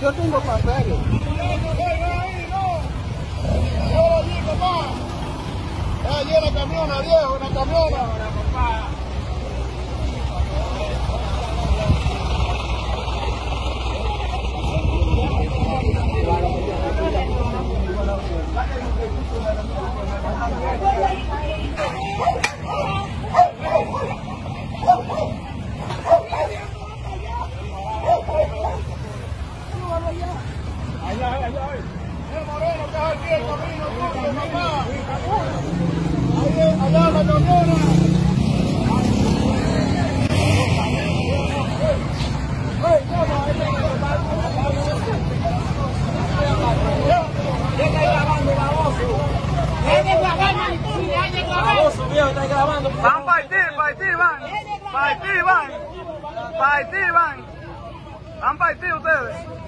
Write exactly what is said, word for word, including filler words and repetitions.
Yo tengo papeles. Yo lo vi, papá. Eh, allí en la camiona, viejo, en la camiona. Van a partir, partir, van. Partir, van. Partir, van. Van a partir ustedes.